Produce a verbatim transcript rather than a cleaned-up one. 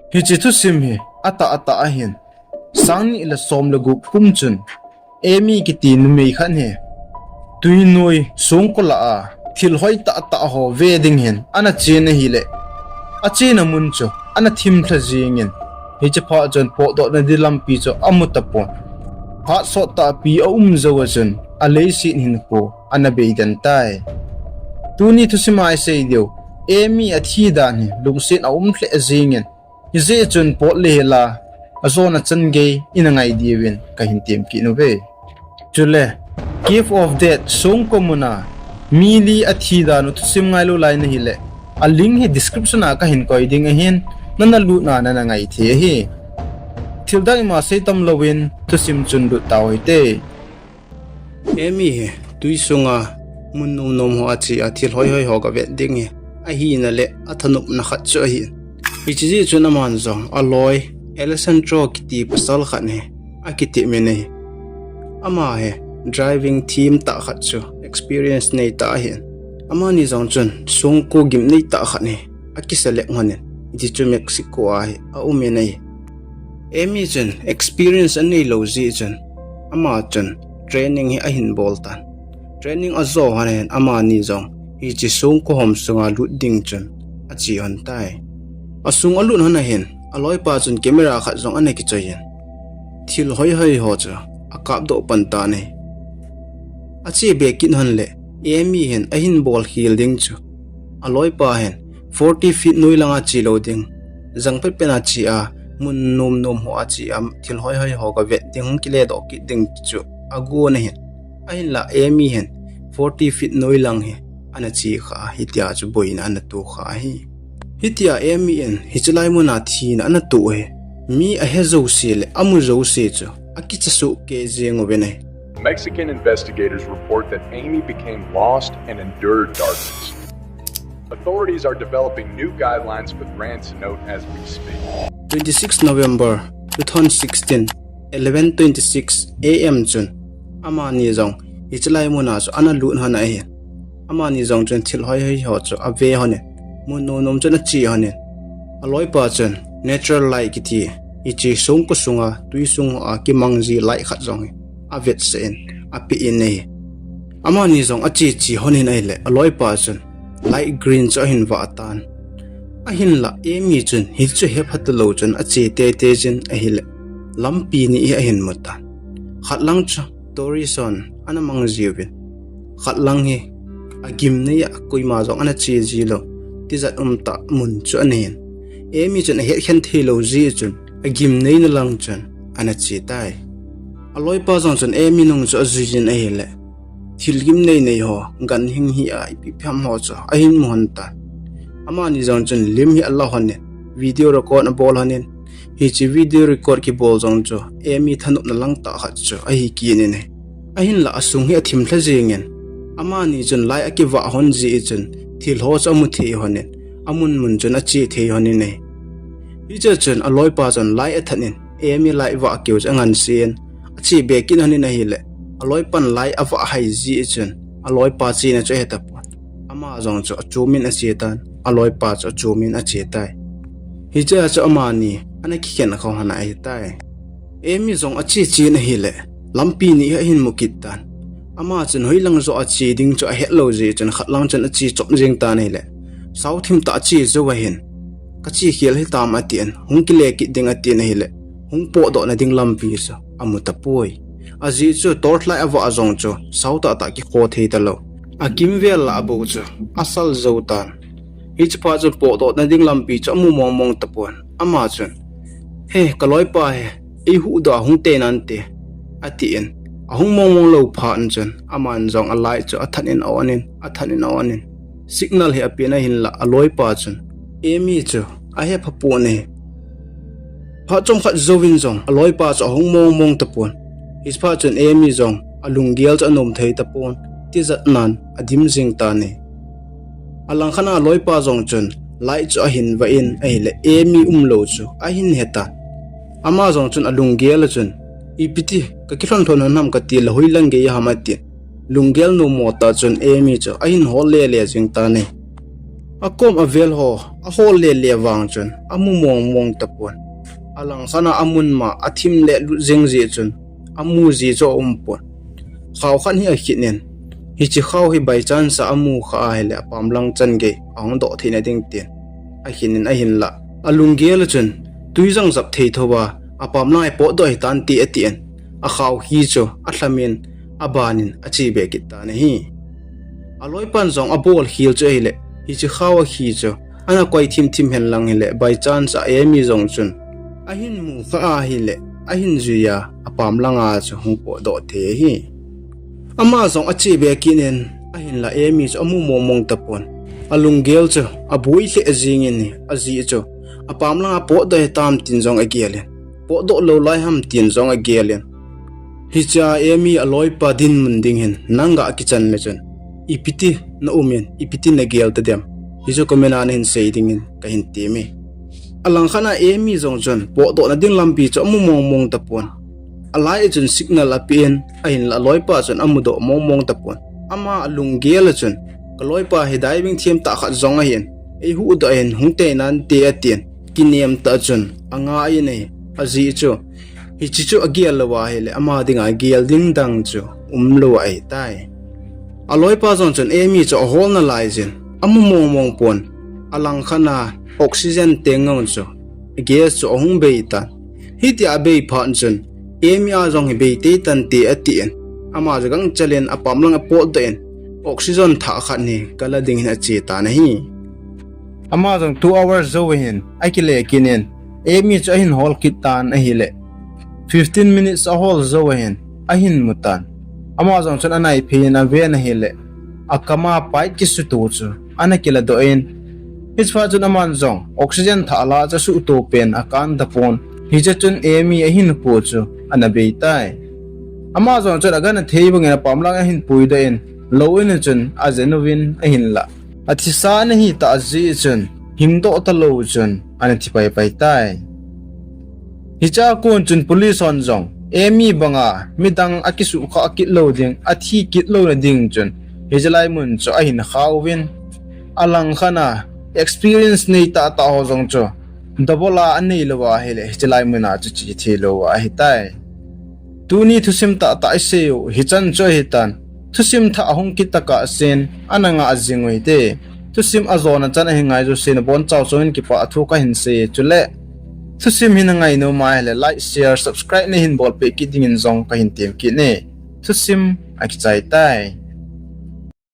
Hiche thusim hi atah atah ahin, sang ni le som le gup kum chun Amy kiti numei khat hi tuinoi songko lah a thil hoi tah tah ho ve ding hin ana chen ahile, achena mun chu ana thim lha jingin, hiche phat chun potdoh nading lampi chu amu tapon. Phat sot tahpi aum jou a chun aleiset hinkho ana bei den tai. Tuni thusim a isei diu, Amy athi dan hi lungset a um lheh jingin, hijeh chun pot le hel a ajona chan gei ina ngai diuvin kahin tem kit uve. Chule, Cave of Death songko mun a mi li athi dan u thusim ngailou lai nahile, a link hi description a kahin koi ding ahin, nana lut na nana ngai thei ahi. Thil dang ima sei tam louvin thusim chun lut tau hite. Amy hi tui sunga mun nom nom ho a che a thil hoi hoi ho ga vet ding hi ahina le athanopna khat chu ahi. Hiche jeh chun aman jong aloi Alessandro kiti pasal khat hi akitep in ahi. Ama hi driving thim tah khat chu experience nei tah ahin, amani jong chun songko gimnei tah khat hi akiselect lhonin, hiche chu Mexico a hi aum in ahi. Amy chun experience anei lou jeh chun, ama chun training hi ahin bol tan. Training ajo lhonin amani jong hiche songko hom sunga lut ding chun ache lhon tai. Asung alut lhon ahin, aloipa chun camera khat jong ana kichoi in, thil hoi hoi ho chu akapdoh pan tan ahi. Ache be kit lhon le, Amy hin ahin bol khel ding chu, aloipa hin forty feet noi langa che lou ding, jang pet pet a che a, mun nom nom ho a che a thil hoi hoi ho ga vet ding, hung kiledoh kit ding chu agon ahin. Ahinla Amy hin forty feet noi lang hi ana che kha, hitia chu boina ana to kha ahi. Hitia Amy in hiche lai mun a thina ana to hi, mi ahe jouse le amu jouse chu akicha soh kei jeng uvin ahi. Mexican investigators report that Amy became lost and endured darkness. Authorities are developing new guidelines for Ransonot as we speak. Twenty-six November two thousand sixteen, eleven twenty-six A M chun amani jong hiche lai mun a chu ana lut lhon ahi. Amani jong chun thil hoi hoi ho chu ave lhonin, mun nom nom chun ache lhonin, aloipa chun natural light kiti, hiche songko sunga tui sung a kimang ji light khat jong hi avetsah in ape in ahi. Amani jong ache che lhonin ahile, aloipa chun light green chu ahin vah tan. Ahinla Amy chun hichu hepha talou chun ache teitei jin ahile, lampi ni hi ahin mu tan. Khat lang chu tourist hon ana mang jiuvin, khat lang hi agimnei a koima jong ana che ji lou, tijat umtah mun chu ana hin. Amy chun ahet khen thei lou jeh chun agimneina lang chun ana che tai. Aloipa jong chun Amy nung chu ajui jin ahile, thil gimnei nei ho, ganhing hi a ipi ipi ham ho chu ahin mu lhon tan. Amani jong chun lim hi ala lhonin, video record abol lhonin, hiche video record kibol jong chu Amy thanopna lang tah khat chu ahi kit in ahi. Ahinla asung hi athim lha jengin, amani chun light akivah lhon jeh chun thil ho chu amu thei lhonin, amun mun chun ache thei lhonin ahi. Hichea chun aloipa chun light athat in, Amy light vah keu chu angansen, ache be kit lhonin ahile, aloipan light avah hai jeh chun aloipa chena chu ahe tapon. Ama jong chu achom in ache tan, aloipa chu achom in ache tai. Hichea chu amani ana kikhen kha lhon ahitai. Amy jong ache chen ahile, lampi ni hi ahin mu kit tan. Ama chun hoilang joh a che ding chu ahet lou jeh chun khat lang chun ache chom jeng tan ahile, sao thim tah ache jou ahin, kache khel hitam atin, hung kile kit ding atin ahile, hung potdoh nading lampi chu amu tapoi. Ajeh chu torch light avah jong chu sao tah tah kikho thei talou, akimvel lah a bou chu asal jou tan. Hiche phat chun potdoh nading lampi chu amu mong mong tapon. Ama chun, he, kaloipa hi eihuhdoh a hung tei nante, atin, ahung mong mong lou phat chun aman jong alight chu athat in a-on in, athat in a-on in, signal hi apen ahinla aloipa chun Amy chu ahepha pon ahi. Phat chomkhat jouvin jong aloipa chu ahung mong mong tapon. Hiche phat chun Amy jong alunggel chu anom thei tapon, tijat nan adim jing tan ahi. Alangkhat a aloipa jong chun light chu ahin vah in ahile, Amy umlou chu ahin he tan. Ama jong chun alunggel a chun, ipiti kakilhon lhon lhon ham katile hoilang gei ham atin, lunggel nommo tah chun Amy chu ahin hol le le jing tan ahi. Akom avel ho ahol le le vang chun amu mong mong tapon. Alangkhat a amun ma athim le lut jing jeh chun amu ji chu aumpon. Khao khat hi akhit in, hiche khao hi by chance a amu kha ahile apam lang chan gei ahung doh theina ding tin akhit in ahinlah, alunggel a chun tui jang jap thei thou a, apam lang a ipot doh hitan ti atin, akhao khi chu alhamin abanin ache be kit tan ahi. Aloipan jong abol khel chu ahile, hiche khao a khi chu ana koi thim thim hen lang hile, by chance a Amy jong chun ahin mu kha ahile, ahin jui a, apam lang a chu hung pot doh thei ahi. Ama jong ache be kit in, ahinlah Amy chu amu mong mong tapon. Alunggel chu aboi lheh jing in, ajeh chu apam lang a pot doh hitam tin jong agel in, pot doh lou lai ham tin jong agel in. Hichea Amy aloipa dinmun ding hin nang ga kichan le chun, ipi ti na um in, ipi ti na gel ta dem? Hichu comment a nahin sei dingin kahin temme. Alangkhat a Amy jong chun pot doh na ding lampi chu amu mong mong tapon. Alai a chun signal apen, ahinlah aloipa chun amu doh mong mong tapon. Ama alunggel a chun, ka loipa hi diving thiam tah khat jong ahin, eihuh doh in hung tei nante atin, kinem tah chun angai in ahi, ajeh chu hiche chu agel lou ahile, ama dinga gel ding dang chu umlou ahitai. Aloipa jong chun Amy chu ahol nalai jin, amu mong mong pon. Alangkhat a oxygen tank ngon chu gas chu ahung bei tan. Hitia abei phat chun, Amy a jong hi bei tei tante atin, ama chu gangchel in apam lang a pot doh in, oxygen thah khat hi kala ding hin ache tan ahi. Ama jong two hours jou hin akile kit in, Amy chu ahin hol kit tan ahile, fifteen minutes ahol jou ahin, ahin mu tan. Ama jong chun anai phei in aven ahile, akam a pipe kisuto chu ana kila doh in, hiche phat chun aman jong oxygen thah la chu asuhto pen akan tapon. Hiche chun Amy ahin pu chu ana bei tai. Ama jong chun agana thei bangin apam lang ahin pui doh in, lou in chun ajen uvin ahinlah, athisa ana hi tah jeh chun, hing doh talou chun ana thi pai pai tai. Hichea kon chun police hon jong Amy banga midang akisuhkhah kit lou ding, athi kit louna ding chun, hiche lai mun chu ahin kha uvin. Alangkhat a experience nei tah tah ho jong chu, double a anei lou ahile, hiche lai mun a chu che thei lou ahitai. Tuni thusim tah tah isei u hichan chu ahitan. Thusim thah ahung kit tah a sen, ana ngah jing u hite. Thusim ajona chan ahin ngai jouse nabonchau chungin kipah thu kahin sei e, chule thusim hi nangai nom ahile like, share, subscribe neihin bolpeh kit dingin jong kahin tem kit e. Thusim akichai tai.